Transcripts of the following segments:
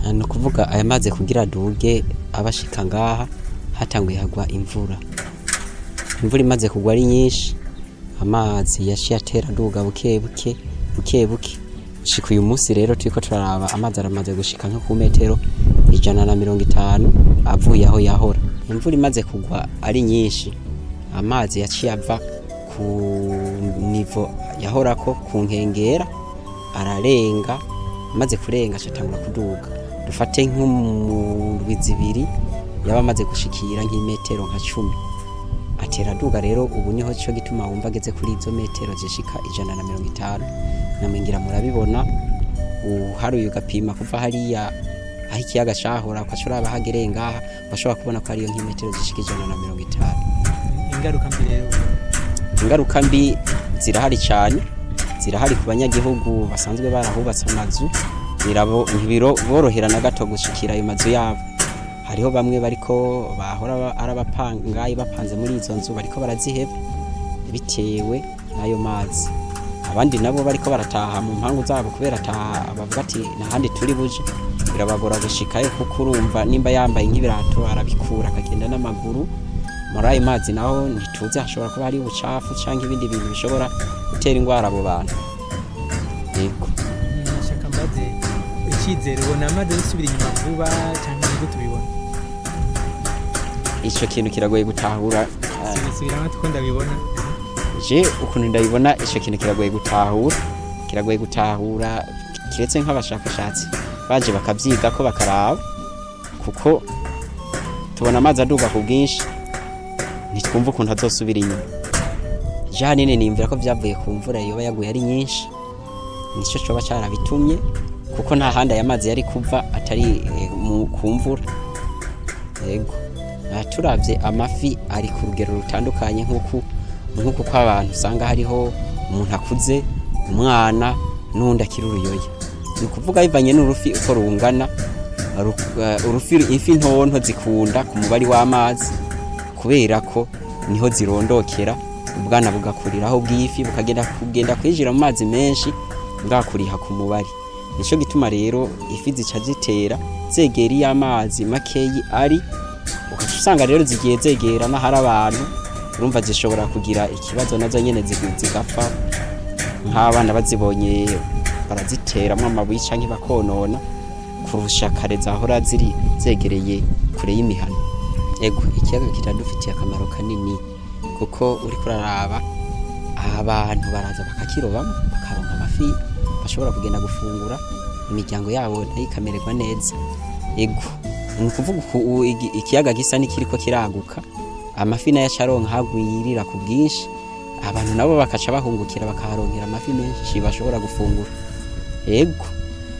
Ni ukuvuga aya mazi kugira aduge abashika ngaha hatanguye hagwa imvura. Imvura imaze kugwa ari nyinshi, amazi yaciye atera aduga buke buke buke buke gushika uyu munsi. Rero turiko turaraba, amazi aramaze gushika nko ku metero 150 avuye aho yahora. Imvura imaze kugwa ari nyinshi, amazi yaciye ava ku niveau yahorako ku nkengera ararenga. Amaze kurenga acatangura kuduga. Dufate nko mu ndwi 2 yaba amaze gushikira nk'imetero nka 10, atera aduga. Rero ubu niho cyo gituma wumva ageze kuri izo metero zishika 150. Namwe murabibona, uharuye ugapima kuva hariya aho ikiyaga cahora ukaca uraba hagereye ngaha, washobora kubona ko ariyo nk'imetero zishika 150. Ingaruka mbi rero? Ingaruka mbi zirahari cyane, zirahari ku banyagihugu basanzwe barahubatse amazu. Ntibiborohera na gato gushikira ayo mazu yabo. Hariho bamwe bariko bahora ari abapangayi bapanze muri izo nzu, bariko baraziheba bitewe n'ayo mazi. Abandi nabo bariko barataha mu mpangu zabo kubera bavuga ati ntahandi turi buje. Birabagora gushikayo kuko urumva nimba yambaye nk'ibirato arabikura akagenda n'amaguru muri ayo mazi. Naho ntituzi, hashobora kuba hari ubucafu canke ibindi bintu bishobora gutera ingwara abo bantu. Yego. Nashaka mbaze icyizere, ubona amazi asubira inyuma vuba cyangwa nibwo tubibona? Ico kintu kiragoye gutahura. Subiramo tuko ndabibona. Je ukuntu ndabibona, ico kintu kiragoye gutahura, kiragoye gutahura, kiretse nk'abashakashatsi baje bakavyiga ko bakaraba, kuko tubona amazi aduga ku bwinshi, ntitwumva ukuntu azosubira inyuma. Je ahanini niyumvira ko vyavuye ku mvura yoba yaguye ari nyinshi, nico coba carabitumye, kuko nta handi aya mazi yari kuva atari ku mvura. Yego. Turavye amafi ari ku rugero rutandukanye, nk'uku kw'abantu usanga hariho umuntu akuze, umwana n'uwundi akiri uruyoya. Ni ukuvuga bivanye n'urufi uko rungana. Urufi, ifi ntonto zikunda ku mubari w'amazi kubera ko niho zirondokera, ubwana bugakuriraho bw'ifi bukagenda kugenda kwinjira mu mazi menshi bwakuriha ku mubari. Nico gituma rero ifi zica zitera zegera iyo amazi makeyi ari, ugaca usanga rero zigiye zegera n'ahari abantu. Urumva zishobora kugira ikibazo nazo nyene zigapfa, nk'abana bazibonye baraziteramwo amabuye canke bakonona, kurusha kare zahora ziri zegereye kure y'imihana. Ego, ikiyaga kiradufitiye akamaro kanini, kuko uriko uraraba abantu baraza bakakirobamo, bakaronka amafi bashobora kugenda gufungura, imiryango yabo nayo ikamererwa neza. Ego, ni ukuvuga ikiyaga gisa n'ikiriko kiraguka, amafi nayo aca aronka ahagwirira ku bwinshi, abantu nabo bakaca bahungukira bakaharonkera amafi menshi bashobora gufungura. Ego,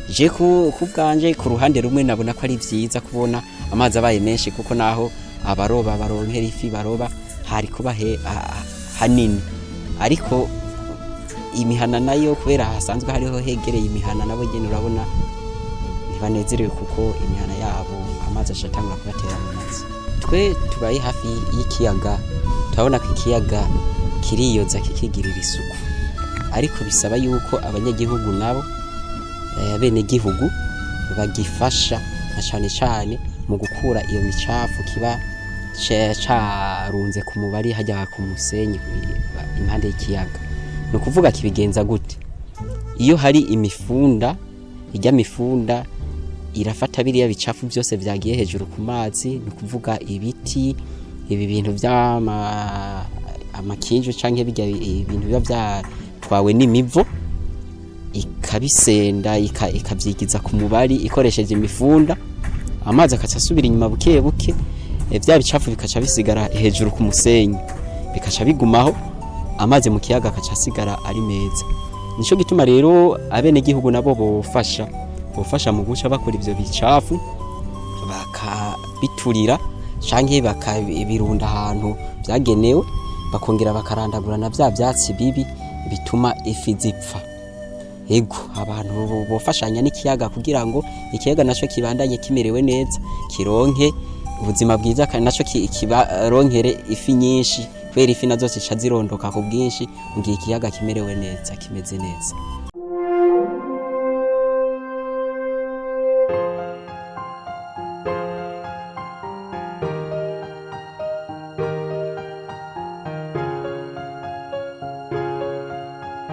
je ku bwanje, ku ruhande rumwe nabona ko ari vyiza kubona amazi abaye menshi, kuko naho abaroba baronkera ifi baroba hari kuba hanini. Ariko imihana nayo, kubera hasanzwe hariho hegereye imihana, nabo nyene urabona ntibanezerewe, kuko imihana yabo amazi acatangura kubatera mu mazi. Twe tubaye hafi y'ikiyaga turabona ko ikiyaga kiriyoza, kikigirira isuku, ariko bisaba yuko abanyagihugu nabo, abenegihugu bagifasha na cane cane mu gukura iyo micafu kiba carunze ku mubari hajya ku musenyi impande y'ikiyaga. Ni ukuvuga kibigenza gute? Iyo hari imifunda, ijya mifunda irafata biriya bicafu byose vyagiye hejuru ku mazi, ni ukuvuga ibiti, ibi bintu vy'ama amakinju canke bijya ibintu biba vyatwawe n'imivo, ikabisenda, ikavyigiza ku mubari ikoresheje imifunda. Amazi akaca asubira inyuma buke buke, vya bicafu bikaca bisigara hejuru ku musenyi, bikaca bigumaho, amazi mu kiyaga akaca asigara ari meza. Nico gituma rero abenegihugu nabo bofasha mu guca bakora ivyo bicafu bakabiturira canke bakabirunda ahantu vyagenewe, bakongera bakarandagura na vya vyatsi bibi bituma ifi zipfa. Ego, abantu bofashanya n'ikiyaga kugira ngo ikiyaga naco kibandanye kimerewe neza, kironke ubuzima bwiza, kandi naco kibaronkere ifi nyinshi, kubera ifi nazo zica zirondoka ku bwinshi mu gihe ikiyaga kimerewe neza, kimeze neza.